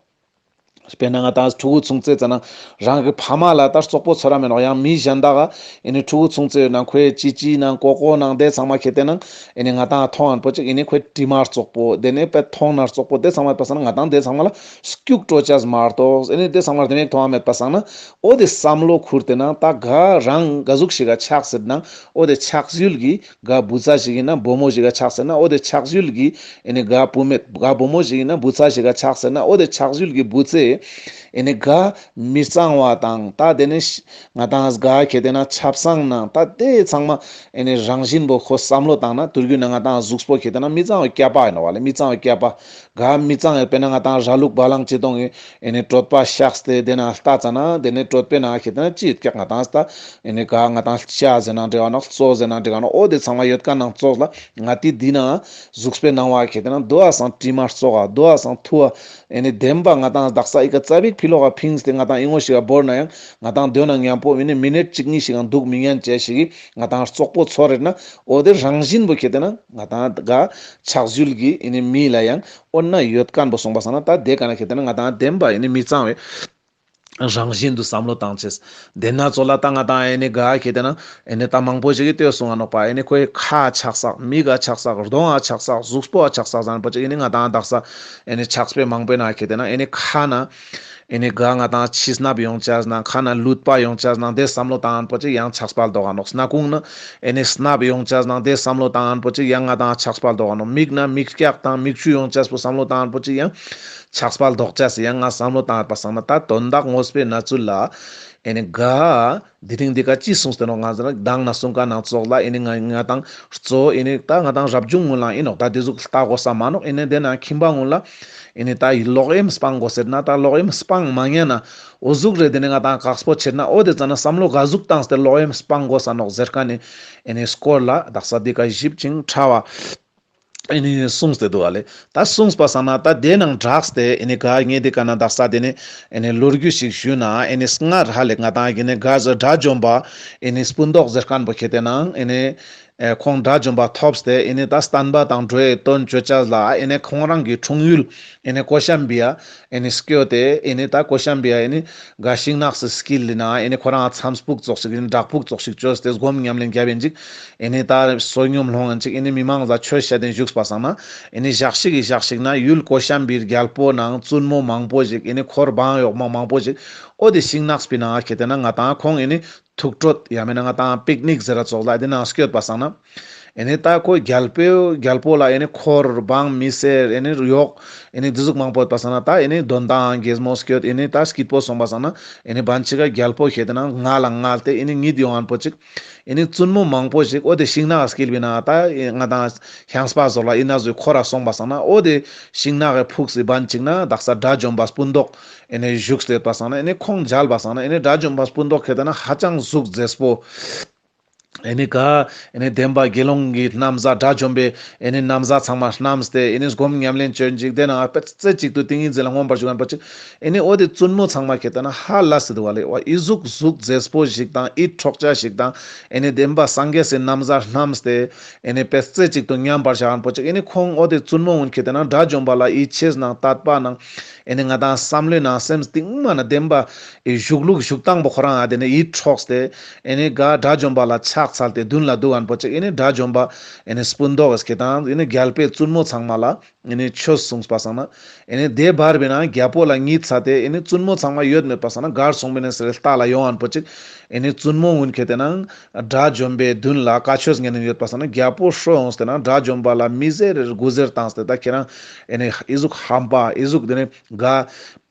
དཔེར་ན་ང་ཏང་ཕྲུ་གུ་ཆུང་ཙེ་ཙ་ན་རང་གི་ཕ་མ་ལ་ད་བཙོག་པོ་ཚོར་ར་མེད་ནོག་ཡང་མི་གཞན་དག་ག་ཨེ་ནི་ཕྲུ་གུ་ཆུང་ཙེ་ཡོད་ན་ཁོའི་ཅི་ཅི་ནང་ཀོ་ཀོ་ནང་དེ་ཚང་མ་ཁེ་ཏེ་ན་ཨེ་ནི་ང་ཏང་མཐོང་ཨན་པོ་ཅིག་ཨེ་ནི་ཁོའི་དྲི་མ་བཙོག་པོ་དེ་ནི་དཔེ་མཐོང་ན་བཙོག་པོ་དེ་ཚང་མ་པ་སང་ན་ང་ཏང་དེ་ཚང་མ་ལ་སྐྱུག་བྲོ་ཅེས་མ་གཏོགས་ཨེ་ནི་དེ་ཚང་མ་དེ་མེད་མཐོང་ཨ་མེད་པ་སང་ན་འོ་དེ་བསམ་བློ་ཁུར་ཏེ་ན་ད་ག་རང་ག་ཟུག་ཞིག་ག་ཆགས་ཟེར་ན་འོ་དེ་ཆགས་ཡུལ་གྱི་ག་བུ་ཚ་ཞིག་ཡིན་ན་བུ་མོ་ཞིག་ག་ཆགས་ཟེར་ན་འོ་དེ་ཆགས་ཡུལ་གྱི་ཨེ་ནི་ག་བུད་མེད་ག་བུ་མོ་ཞིག་ཡིན་ན་བུ་ཚ་ཞིག་ག་ཆགས་ཟེར་ན་འོ་དེ་ཆགས་ཡུལ་གྱི་བུ་ཚའི་ཨེ་ནི་ག་མི་གཙང་བ་དང་ད་དེ་ནི་ང་ཏང་ག་ཁེ་ཏེ་ན་ཆབ་གསང་ནང་ད་དེ་ཚང་མ་ཨེ་ནི་རང་བཞིན་པོ་ཁོ་བསམ་བློ་བཏང་ན་དུར་རྒྱུ་ན་ང་ཏང་གཟུགས་པོ་ཁེ་ཏེ་ན་མི་གཙང་བའི་སྐྱེ་པ་ཡིན་ནོག་ལེ། མི་གཙང་བའི་སྐྱེ་པ་ག་མི་གཙང་བའི་དཔེར་ན་ང་ཏང་ར་ལུག་བ་ལང་ཅི་གཏོང་ངེ་ཨེ་ནི་གྲོད་པ་བཤགས་ཏེ་དེ་ན་ལྟ་ཙ་ན་དེ་ནི་གྲོད་པའི་ནང་ཁེ་ཏེ་ན་ཅི་ཡོད་ཀྱག་ང་ཏང་ལྟ་ཨེ་ནི་ག་ང་ཏང་ཤ་ཟེར་ན་འདྲི་ག་ནོག་གཙོ་ཟེར་ན་འདྲི་ག་ནོག་འོ་དེ་ཚང་མ་ཡོད་ཀ་ནང་ཙོགས་ལ་ང་ཏི་འདི་ན་གཟུགས་པོའི་ནང་བ་ཁེ་ཏེ་ན་དོ་བ་སང་དྲི་མ་བཙོག་ག་དོ་བ་སང་ཐུ་བ་ཨེ་ནི་བདེན་པ་ང་ཏང་དག་ས་ཨི་ཀ་ཙ་པིག་ཕི་ལོག་ག་ཕིངས་ཏེ་ང་ཏང་ཨི་ངོ་ཞིག་ག་བོར་ན་ཡང་ང་ཏང་དོན་ན་མཉམ་པོ་ཨེ་ནི་མི་ནཊ་གཅིག་གཉིས་ཤིག་ག་འདུག་མི་ཉན་ཅེས་ཤིག་གི་ང་ཏང་བཙོག་པོ་ཚོར་རེད་ན་འོ་དེ་རང་བཞིན་པོ་ཁེ་ཏེ་ན་ང་ཏང་ག་ཆགས་ཡུལ་གྱི་ཨེ་ནི་མི་ལ་ཡང་འོ་ན་ཡོད་མཁན་པོ་སོང་པ་སང་ན་ད་དེ་ཀ་ན་ཁེ་ཏེ་ན་ང་ཏང་བདེན་པ་ཨེ་ནི་མི་གཙང་བའི་རང་བཞིན་དུ་བསམ་བློ་བཏང་ཅེས། དེ་ན་ཙོགས་ལ་ད་ང་ཏང་ཨེ་ནི་ག་ཁེ་ཏེ་ན་ཨེ་ནི་ད་མང་པོ་ཞིག་གི་ལྟོས་སོང་ང་ནོག་པ། ཨེ་ནི་ཁོའི་ཁ་ཆགས་ས་མིག་ག་ཆགས་ས་གདོང་ང་ཆགས་ས་གཟུགས་པོ་ཆགས་ས་ཟེར་པོ་ཅིག་ཨེ་ནི་ང་ཏང་དག་ས་ཨེ་ནི་ཆགས་པའི་མང་པོའི་ནང་ཁེ་ཏེ་ན་ཨེ་ནི་ཁ་ན་ཨེ་ནི་ག་ང་ཏང་མཆི་སྣབས་ཡོང་ཅེས་ན་ཁ་ན་ལུད་པ་ཡོང་ཅེས་ན་དེ་བསམ་བློ་བཏང་ཨན་པོ་ཅིག་ཡང་ཆགས་པ་ལྡོག་ག་ནོག་སྣ་ཁུང་ན་ཨེ་ནི་སྣབས་ཡོང་ཅེས་ན་དེ་བསམ་བློ་བཏང་ཨན་པོ་ཅིག་ཡང་ང་ཏང་ཆགས་པ་ལྡོག་ག་ནོག་མིག་ན་མིག་སྐྱག་དང་མིག་ཆུ་ཡོང་ཅེས་པོ་བསམ་བློ་བཏང་ཨན་པོ་ཅིག་ཡང་ཆགས་པ་ལྡོག་ཅེས་ཡང་ང་བསམ་བློ་བཏང་ཨན་པ་སང་ན་ད་དོན་དག་དངོས་པོའི་གནས་ཚུལ་ལ་ཨེ་ནི་ག་དེ་རིང་འདི་ཀ་ཅི་གསུངས་ཏེ་ནོག་ང་ཟེར་ན་མདང་ན་གསུངས་ཀ་ནང་ཙོགས་ལ་ཨེ་ནི་ང་ང་ཏང་གཙོ་ཨེ་ནི་ད་ང་ཏང་རབ་བྱུང་ངུན་ལ་ཨིན་ནོག་ད་དེ་ཟུག་ལྟ་དགོས་ས་མ་ནོག་ཨེ་ནི་དེ་ན་ཁྱིམ་པ་ངུན་ལ་ཨེ་ནི་ད་ལོག་གཡེམ་སྤང་དགོས་ཟེར་ན་ད་ལོག་གཡེམ་སྤང་མ་ཉན་ན་འོ་ཟུག་རེ་དེ་ནི་ང་ཏང་དཀགས་པོ་ཆེ་ན་འོ་དེ་ཙ་ན་བསམ་བློ་ག་ཟུག་བཏང་སྟེ་ལོག་གཡེམ་སྤང་དགོས་ས་ནོག་ཟེར་ཁན་ནི་ཨེ་ནི་སྐོར་ལ་དག་ས་འདི་ཀ་ཞིབ་ཅིང་ཕྲ་བ་ཨེ་ནི་གསུངས་ཏེ་འདུག་ཨ་ལེ། ད་གསུངས་པ་སང་ན་ད་དེ་ནང་སྦྲགས་ཏེ་ཨེ་ནི་ག་ངས་འདི་ཀ་ན་དག་ས་དེ་ནི་ཨེ་ནི་ལོ་རྒྱུས་ཤིག་ཞུས་ན་ཨེ་ནི་སྔར་ཧ་ལེ་ང་ཏང་གི་ནི་ག་ཟེར་དགྲ་བཅོམ་པ་ཨེ་ནི་སྤུན་མདོག་ཟེར་ཁན་པོ་ཁེ་ཏེ་ནང་ཨེ་ནི་ཨེ་ཁོང་དགྲ་བཅོམ་པ་ཐོབ་སྟེ་ཨེ་ནི་ད་བསྟན་པ་དང་འགྲོ་བའི་དོན་བཅོ་ཅེས་ལ་ཨེ་ནི་ཁོང་རང་གི་འཁྲུངས་ཡུལ་ཨེ་ནི་ཀོ་ཤམ་བི་ཡ་ཨེ་ནི་སྐྱོད་དེ་ཨེ་ནི་ད་ཀོ་ཤམ་བི་ཡ་ཨེ་ནི་ག་ཤིང་ནགས་སི་དཀྱིལ་ལི་ན་ཨེ་ནི་ཁོ་རང་མཚམས་ཕུག་ཙོགས་ཤིག་ཨེ་ནི་བྲག་ཕུག་ཙོགས་ཤིག་བཅོས་ཏེ་སྒོམ་ཉམས་ལེན་རྒྱབ་ཡིན་ཅིག་ཨེ་ནི་ད་བསོད་སྙོམས་སློང་ཡིན་ཅིག་ཨེ་ནི་མི་མང་ལ་ཆོས་བཤད་དེ་བཞུགས་པ་སང་ན་ཨེ་ནི་ཞག་ཞིག་གི་ཞག་ཞིག་ན་ཡུལ་ཀོ་ཤམ་བིའི་རྒྱལ་པོ་ནང་བཙུན་མོ་མང་པོ་ཞིག་ཨེ་ནི་འཁོར་འབངས་གཡོག་མོ་མང་པོ་ཞིག་འོ་དེ་ཤིང་ནགས་པི་ན་ཁེ་ཏེ་ན་ང་ཏང་ཁོང་ཨེ་ནི་ཐུག་འཕྲོད་ཡང་མེད་ན་ང་ཏང་པིག་ནིག་ཟེར་ར་ཙོགས་ལ་དེ་ནང་སྐྱོད་པ་སང་ན། ཨེ་ནི་ད་ཁོ་རྒྱལ་པོ་རྒྱལ་པོ་ལ་ཨེ་ནི་འཁོར་འབངས་མི་སེར་ཨེ་ནི་གཡོག་ཨེ་ནི་འདི་ཟུག་མང་པོ་ཡོད་པ་སང་ན་ད་ཨེ་ནི་དོན་དང་རྒྱལ་མོ་སྐྱོད་ཨེ་ནི་ད་སྐྱིད་པོ་སོང་པ་སང་ན་ཨེ་ནི་བན་ཆི་ག་རྒྱལ་པོ་ཁེ་ཏེ་ན་ང་ལ་ངལ་ཏེ་ཨེ་ནི་ཉིད་ཡོང་ཨན་པོ་ཅིག་ཨེ་ནི་བཙུན་མོ་མང་པོ་ཞིག་འོ་དེ་ཤིང་ནགས་སྐྱིལ་བི་ན་ད་ང་དང་ཤིང་སྤ་ཟོར་ལ་ཨི་ན་ཟུག་འཁོར་ར་སོང་པ་སང་ན་འོ་དེ་ཤིང་ནགས་ཕུགས་སི་བན་ཅིག་ན་དག་ས་དགྲ་བཅོམ་པ་སྤུན་མདོག་ཨེ་ནི་བཞུགས་ཏེ་ཡོད་པ་སང་ན་ཨེ་ནི་ཁོང་མཇལ་བ་སང་ན་ཨེ་ནི་དགྲ་བཅོམ་པ་སྤུན་མདོག་ཁེ་ཏེ་ན་ཧ་ཅང་གཟུགས་མཛེས་པོ། ཨེ་ནི་ག་ཨེ་ནི་བདེན་པ་དགེ་སློང་གི་ན་བཟའ་དགྲ་བཅོམ་པའི་ཨེ་ནི་ན་བཟའ་ཚང་མ་བསྣམས་ཏེ་ཨེ་ནི་སྒོམ་ཉམས་ལེན་བྱོན་ཅིག་དེ་ན་པེ་རྩེ་གཅིག་ཏུ་ཏིང་ངེ་འཛིན་ལ་མངོན་པར་བཞུགས་ཨན་པོ་ཅིག་ཨེ་ནི་འོ་དེ་བཙུན་མོ་ཚང་མ་ཁེ་ཏེ་ན་ཧ་ལས་སེ་འདུག་བ་ལེ། འོ་ཨི་ཟུག་གཟུགས་མཛེས་པོ་ཞིག་དང་ཨི་འཕྲོག་ཆ་ཞིག་དང་ཨེ་ནི་བདེན་པ་སངས་རྒྱས་སི་ན་བཟའ་བསྣམས་ཏེ་ཨེ་ནི་པེ་རྩེ་གཅིག་ཏུ་མཉམ་པར་བཞག་ཨན་པོ་ཅིག་ཨེ་ནི་ཁོང་འོ་དེ་བཙུན་མོ་གུན་ཁེ་ཏེ་ན་དགྲ་བཅོམ་པ་ལ་ཡིད་ཆེས་ནང་དད་པ་ནང་ཨེ་ནི་ང་དང་བསམ་བློའི་ནང་སེམས་གཏིང་མ་ན་བདེན་པ་ཨི་བཞུགས་ལུགས་བཞུགས་སྟངས་པོ་ཁོ་རང་ཨ་དེ་ནི་ཡིད་འཕྲོགས་ཏེ་ཨེ་ནི་ག་དགྲ་བཅོམ་པ་ལ་ཕྱག་འཚལ་ཏེ་མདུན་ལ་འདུག་ཨན་པོ་ཅིག་ཨེ་ནི་དགྲ་བཅོམ་པ་ཨེ་ནི་སྤུན་མདོག་གི་ཁེ་ཏེ་ན་ཨེ་ནི་རྒྱལ་པོའི་བཙུན་མོ་ཚང་མ་ལ་ཨེ་ནི་ཆོས་གསུངས་པ་སང་ན། ཨེ་ནི་དེ་བར་བའི་ནང་རྒྱལ་པོ་ལ་གཉིད་ཚ་སྟེ་ཨེ་ནི་བཙུན་མོ་ཚང་མ་ཡོད་མེད་པ་སང་ན་གར་སོང་བའི་ནས་ཟེར་ལྟ་ལ་ཡོང་ཨན་པོ་ཅིག་ཨེ་ནི་བཙུན་མོ་གུན་ཁེ་ཏེ་ན་དགྲ་བཅོམ་པའི་མདུན་ལ་བཀའ་ཆོས་ཉན་ནི་ཡོད་པ་སང་ན་རྒྱལ་པོ་ཧྲོ་ཡོངས་ཏེ་ན་དགྲ་བཅོམ་པ་ལ་མི་ཟེར་དགུ་ཟེར་བཏང་སྟེ་ད་ཁྱེད་རང་ཨེ་ནི་ཨི་ཟུག་ཧམ་པ་ཨི་ཟུག་དེ་ནི་ག་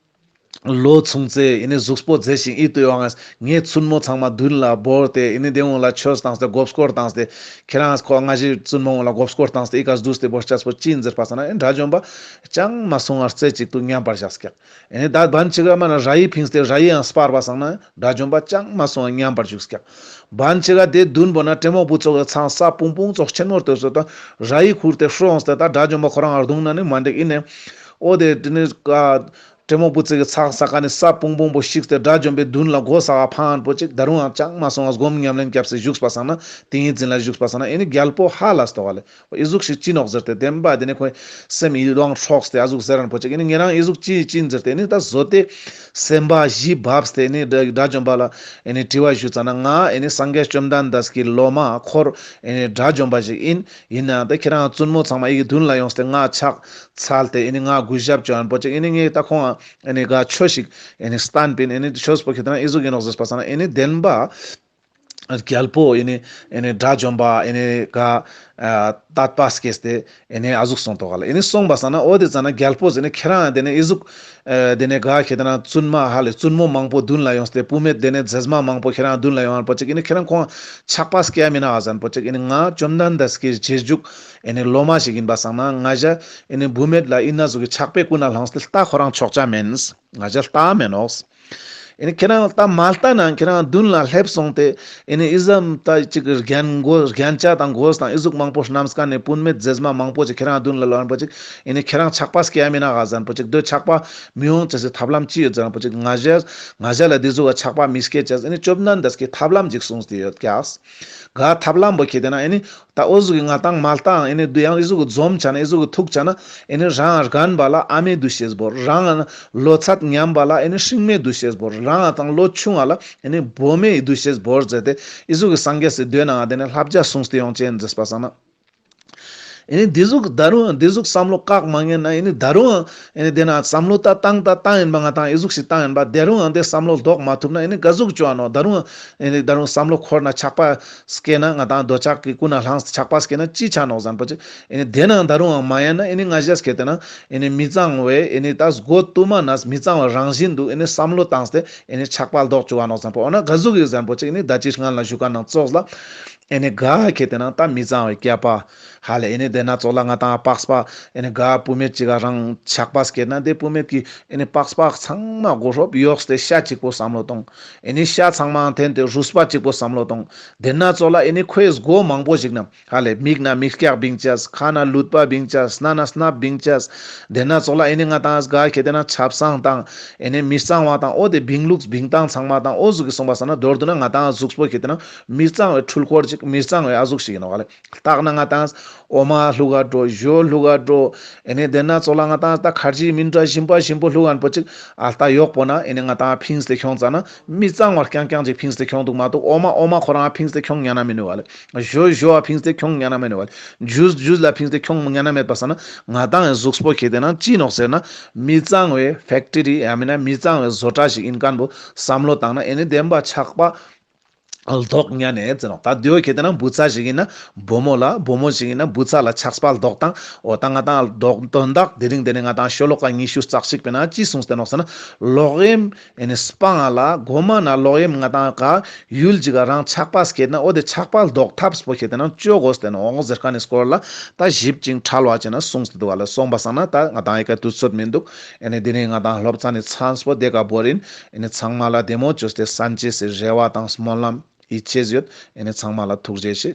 ལོ་ཆུང་ཙེ་ཨེ་ནི་གཟུགས་པོ་མཛེས་ཤིང་ཨི་ཏུ་ཡོང་ངས་ངའི་བཙུན་མོ་ཚང་མ་མདུན་ལ་བོར་ཏེ་ཨེ་ནི་དེ་འོང་ལ་ཆོས་བཏང་སྟེ་མགོ་སྐོར་བཏང་སྟེ་ཁྱེད་རང་ཁོ་ང་ཞི་བཙུན་མོ་འོང་ལ་མགོ་སྐོར་བཏང་སྟེ་ཨི་ཀ་བསྡུས་ཏེ་བོར་ཆ་སྤོ་ཅི་ཡིན་ཟེར་པ་སང་ན་ཨེ་དགྲ་བཅོམ་པ་ཅང་མ་སོང་བར་རྩེ་གཅིག་ཏུ་མཉམ་པར་བཞག་སྐྱག་ཨེ་ནི་ད་བན་ཆི་ག་མ་ན་ར་ཡི་ཕིངས་ཏེ་ར་ཡི་ཡང་སྤར་བ་སང་ན་དགྲ་བཅོམ་པ་ཅང་མ་སོང་བར་མཉམ་པར་བཞུགས་སྐྱག་བན་ཆི་ག་དེ་མདུན་པོ་ན་ཏྲེ་མོ་བུ་ཚོགས་ཀྱི་ཚང་ས་ཕུང་ཕུང་ཚོགས་ཆེན་མོར་ལྟོས་སོ་ད་ར་ཡི་ཁུར་ཏེ་ཧྲོ་འོངས་ཏེ་ད་དགྲ་བཅོམ་པ་ཁོ་རང་ང་རྡུང་ན་ནི་མ་འདེག་ཨིན་ནས་འོ་དེ་དེ་ནི་ཀ་ཏྲེ་མོ་བུ་ཚོགས་ཀྱི་ཚང་ས་ཀ་ནི་ས་ཕུང་ཕུང་པོ་བཤིགས་ཏེ་དགྲ་བཅོམ་པའི་མདུན་ལ་མགོ་ས་ག་འཕང་པོ་ཅིག་ད་རུང་ཡང་ཅང་མ་སོང་བར་སྒོམ་ཉམས་ལེན་སྐྱབས་སེ་བཞུགས་པ་སང་ན་ཏིང་ངེ་འཛིན་ལ་བཞུགས་པ་སང་ན་ཨེ་ནི་རྒྱལ་པོ་ཧ་ལས་ཏོ་ག་ལེ། ཨི་ཟུག་ཞིག་ཅི་ནོག་ཟེར་ཏེ་བདེན་པ་དེ་ནི་ཁོའི་སེམས་ཡིད་དབང་འཕྲོགས་ཏེ་ཨ་ཟུག་ཟེར་རན་པོ་ཅིག་ཨེ་ནི་ཉེ་རང་ཨི་ཟུག་ཅི་ཅི་ཟེར་ཏེ་ཨེ་ནི་ད་བཟོ་ཏེ་སེམས་པ་གཞི་བབས་ཏེ་ཨེ་ནི་དགྲ་དགྲ་བཅོམ་པ་ལ་ཨེ་ནི་དྲི་བ་ཞུ་ཙ་ན་ང་ཨེ་ནི་སངས་རྒྱས་བཅོམ་ལྡན་འདས་ཀྱི་སློབ་མ་འཁོར་ཨེ་ནི་དགྲ་བཅོམ་པ་ཞིག་ཨིན། ཨིན་ན་ད་ཁྱེད་རང་བཙུན་མོ་ཚང་མ་ཨི་གི་མདུན་ལ་ཡོངས་ཏེ་ང་ཕྱག་འཚལ་ཏེ་ཨེ་ནི་ང་གུས་ཞབས་བཅོ་ཨན་པོ་ཅིག་ཨེ་ནི་ངས་ད་ཁོང་ཨེ་ནི་ག་ཆོས་ཤིག་ཨེ་ནི་བསྟན་པིན། ཨེ་ནི་ཆོས་པོ་ཁྱེད་རང་ཨི་ཟུག་ཨིན་ནོག་ཟེར་པ་སང་ན་ཨེ་ནི་བདེན་པ་རྒྱལ་པོ་ཨེ་ནི་ཨེ་ནི་དགྲ་བཅོམ་པ་ཨེ་ནི་ག་ཨ་དད་པ་སྐྱེས་ཏེ་ཨེ་ནི་ཨ་ཟུག་སོང་ཏོ་ག་ལ། ཨེ་ནི་སོང་པ་སང་ན་འོ་དེ་ཙ་ན་རྒྱལ་པོ་ཟེར་ནི་ཁྱེད་རང་དེ་ནི་ཨི་ཟུག་ཨ་དེ་ནི་ག་ཁྱེད་རང་བཙུན་མ་ཧ་ལེ་བཙུན་མོ་མང་པོ་མདུན་ལ་ཡོངས་ཏེ་བུད་མེད་དེ་ནི་མཛེས་མ་མང་པོ་ཁྱེད་རང་མདུན་ལ་ཡོང་ཨན་པོ་ཅིག་ཨེ་ནི་ཁྱེད་རང་ཁོང་ཆགས་པ་སྐྱེ་ཡ་མིན་ན་ཨ་ཟན་པོ་ཅིག་ཨེ་ནི་ང་བཅོམ་ལྡན་འདས་ཀྱི་རྗེས་འཇུག་ཨེ་ནི་སློབ་མ་ཞིག་ཨིན་པ་སང་ན་ང་ཞ་ཨེ་ནི་བུད་མེད་ལ་ཨི་ན་ཟུག་གི་ཆགས་པའི་ཀུན་ནས་བསླངས་ཏེ་ལྟ་ཁོ་རང་ཆོག་ཆ་མེན། ང་ཞ་ལྟ་མེན་ནོག་ཨེ་ནི་ཁྱེད་རང་ལྟ་མ་ལྟ་ན་ཁྱེད་རང་མདུན་ལ་སླེབས་སོང་སྟེ་ཨེ་ནི་ཨི་ཙམ་ད་ཅིག་རྒྱན་གོས་རྒྱན་ཆ་དང་གོས་དང་ཨི་ཟུག་མང་པོ་བསྣམས་ཀ་ནས་བུད་མེད་མཛེས་མ་མང་པོ་ཅིག་ཁྱེད་རང་མདུན་ལ་ལོན་པོ་ཅིག་ཨེ་ནི་ཁྱེད་རང་ཆགས་པ་སྐྱེ་ཡ་མིན་ན་ག་ཟན་པོ་ཅིག་དོ་ཆགས་པ་མི་ཡོང་ཅེས་སི་ཐབས་ལམ་ཅི་ཡོད་ཟན་པོ་ཅིག་ང་ཞ་ང་ཞ་ལ་འདི་ཟུག་ག་ཆགས་པ་མི་སྐྱེ་ཅེས་ཨེ་ནི་བཅོམ་ལྡན་འདས་ཀྱི་ཐབས་ལམ་ཅིག་གསུངས་ཏེ་ཡོད་ཀྱག་ག་ཐབས་ལམ་པོ་ཁྱེད་དེ་ན་ཨེ་ནི་ད་འོ་ཟུག་གི་ང་དང་མ་ལྟའང་ཨེ་ནི་དུ་ཡང་ཨི་ཟུག་གི་འཛོམས་ཆ་ན་ཨི་ཟུག་གི་ཐུག་ཆ་ན་ཨེ་ནི་རང་རྒན་པ་ལ་ཨ་མའི་འདུ་ཤེས་བོར། རང་ལོ་ཚད་ཉམས་པ་ལ་ཨེ་ནི་ཤིང་མའི་འདུ་ཤེས་བོར། རང་དང་ལོ་ཆུང་བ་ལ་ཨེ་ནི་བུ་མོའི་འདུ་ཤེས་བོར་ཟེར་ཏེ་ཨི་ཟུག་གི་སངས་རྒྱས་སི་མདུན་ན་དེ་ནི་བསླབ་བྱ་གསུངས་ཏེ་ཡོང་ཅེས་ཨིན་ཟེར་པ་སང་ན། ཨེ་ནི་འདི་ཟུག་ད་རུང་འདི་ཟུག་བསམ་བློ་བཀག་མ་ཉན་ན་ཨེ་ནི་ད་རུང་ཨེ་ནི་དེ་ན་བསམ་བློ་ད་བཏང་ད་བཏང་ཡིན་པ་ང་དང་ཨི་ཟུག་ཞིག་བཏང་ཡིན་པ་དེ་རུང་ཨ་དེ་བསམ་བློ་ལྡོག་མ་ཐུབ་ན་ཨེ་ནི་ག་ཟུག་བཅོ་ཨ་ནོག་ད་རུང་ཨེ་ནི་ད་རུང་བསམ་བློ་འཁོར་ན་ཆགས་པ་སྐྱེ་ན་ང་དང་འདོད་ཆགས་ཀྱི་ཀུན་ནས་བསླངས་ཆགས་པ་སྐྱེ་ན་ཅི་ཆ་ནོག་ཟན་པོ་ཅིག་ཨེ་ནི་དེ་ན་ད་རུང་མ་ཡན་ན་ཨེ་ནི་ང་ཞ་སྐྱེ་དེ་ན་ཨེ་ནི་མི་གཙང་བའི་ཨེ་ནི་ད་སྒོ་དུ་མ་ན་མི་གཙང་བའི་རང་བཞིན་དུ་ཨེ་ནི་བསམ་བློ་བཏང་སྟེ་ཨེ་ནི་ཆགས་པ་ལྡོག་བཅུག་པ་ནོག་ཟན་པོ། འོ་ན་ག་ཟུག་གི་ཟན་པོ་ཅིག་ཨེ་ནི་ད་ཅི་སྔན་ལ་ཞུ་ཁན་ནང་ཙོགས་ལ་ཨེ་ནི་ག་ཁྱེད་དེ་ན་ད་མི་གཙང་བའི་སྐྱེས་པ་ཧ་ལེ་ཨེ་ནི་དེ་ན་ཙོགས་ལ་ང་དང་པགས་པ་ཨེ་ནི་ག་བུད་མེད་ཅིག་ག་རང་ཆགས་པ་སྐྱེ་ན་དེ་བུད་མེད་ཀྱི་ཨེ་ནི་པགས་པ་ཚང་མ་མགོ་ཧྲོབ་གཡོགས་ཏེ་ཤ་གཅིག་པོ་བསམ་བློ་གཏོང་། ཨེ་ནི་ཤ་ཚང་མ་འཐེན་ཏེ་རུས་པ་གཅིག་པོ་བསམ་བློ་གཏོང་། དེ་ན་ཙོགས་ལ་ཨེ་ནི་ཁོའི་སྒོ་མང་པོ་ཞིག་ན་ཧ་ལེ་མིག་ན་མིག་སྐྱག་བིང་ཅེས། ཁ་ན་ལུད་པ་བིང་ཅེས། སྣ་ན་སྣབས་བིང་ཅེས། དེ་ན་ཙོགས་ལ་ཨེ་ནི་ང་དང་ག་ཁྱེད་དེ་ན་ཆབ་གསང་དང་ཨེ་ནི་མི་གཙང་བ་དང་འོ་དེ་བིང་ལུགས་བིང་སྟངས་ཚང་མ་དང་འོ་ཟུག་གི་སོང་པ་སང་ན་མདོར་བསྡུ་ན་ང་དང་གཟུགས་པོ་ཁྱེད་དེ་ན་མི་གཙང་བའི་འཁྲུལ་འཁོར་ཅིག་མི་གཙང་བའི་ཨ་ཟུག་ཞིག་ཡིན་ནོག་ཧ་ལེ། ལྟག་ན་ང་དང་འོ་མ་བླུག་ག་འགྲོ། ཞོ་བླུག་ག་འགྲོ། ཨེ་ནི་དེ་ན་ཙོགས་ལ་ང་དང་ད་ཁར་ཇི་མི་འདྲ་ཞིམ་པ་ཞིམ་པོ་བླུག་ག་ཨན་པོ་ཅིག་ཨ་ལྟ་ཡོག་པོ་ན་ཨེ་ནི་ང་དང་ཕིངས་ཏེ་ཁྱོང་ཙ་ན་མི་གཙང་བ་རྐྱང་རྐྱང་ཅིག་ཕིངས་ཏེ་ཁྱོང་འདུག་མ་གཏོགས་འོ་མ་འོ་མ་ཁོ་རང་ཕིངས་ཏེ་ཁྱོང་ཉན་ན་མི་ནུས་པ་ལེ། ཞོ་ཞོ་ཕིངས་ཏེ་ཁྱོང་ཉན་ན་མི་ནུས་པ་ལེ། ཇུས་ཇུས་ལ་ཕིངས་ཏེ་ཁྱོང་ཉན་ན་མེད་པ་སང་ན་ང་དང་གཟུགས་པོ་ཁྱེད་དེ་ན་ཅི་ནོག་ཟེར་ན་མི་གཙང་བའི་ཕེག་ཊི་རི་ཡང་མིན་ན་མི་གཙང་བའི་བཟོ་གྲྭ་ཞིག་ཡིན་མཁན་པོ་བསམ་བློ་བཏང་ན་ཨེ་ནི་བདེན་པ་ཆགས་པ་ ལྡོག་ཉན་ནེ་ཟེར་ནོག། ད་དེའོ་ཁེ་ཏེ་ན་བུ་ཚ་ཞིག་ཨིན་ན་བུ་མོ་ལ་བུ་མོ་ཞིག་ཨིན་ན་བུ་ཚ་ལ་ཆགས་པ་ལྡོག་སྟངས་འོ་ད་ང་དང་ལྡོག་དོན་དག་དེ་རིང་དེ་ནེ་ང་དང་ཤོ་ལོ་ཀ་ཉི་ཤུ་རྩ་གཅིག་པའི་ནང་ཅི་གསུངས་ཏེ་ནོག་ཟེར་ན་ལོག་གཡེམ་ཨེ་ནི་སྤང་ང་ལ་གོ་མ་ན་ལོག་གཡེམ་ང་དང་ག་ཡུལ་ཅིག་ག་རང་ཆགས་པ་སྐྱེད་ན་འོ་དེ་ཆགས་པ་ལྡོག་ཐབས་པོ་ཁེ་ཏེ་ན་ཅོ་དགོས་ཏེ་ནོག་ཟེར་ཁན་ནི་སྐོར་ལ་ད་ཞིབ་ཅིང་ཕྲ་བ་ཅིག་ན་གསུངས་ཏེ་འདུག་ག་ལ། སོང་པ་སང་ན་ད་ང་དང་ཨི་ཀ་དུས་ཚོད་མི་འདུག། ཨེ་ནི་དེ་རིང་ང་དང་སློབ་ཚན་ནི་མཚམས་པོ་དེ་ཀ་བོར་ཨིན། ཨེ་ནི་ཚང་མ་ལ་བདེ་མོ་བཅོས་ཏེ་གསན་ཅེས་སི་རེ་བ་དང་སྨོན་ལམ་ཡིད་ཆེས་ཡོད། ཨེ་ནི་ཚང་མ་ལ་ཐུགས་རྗེ་ཆེ།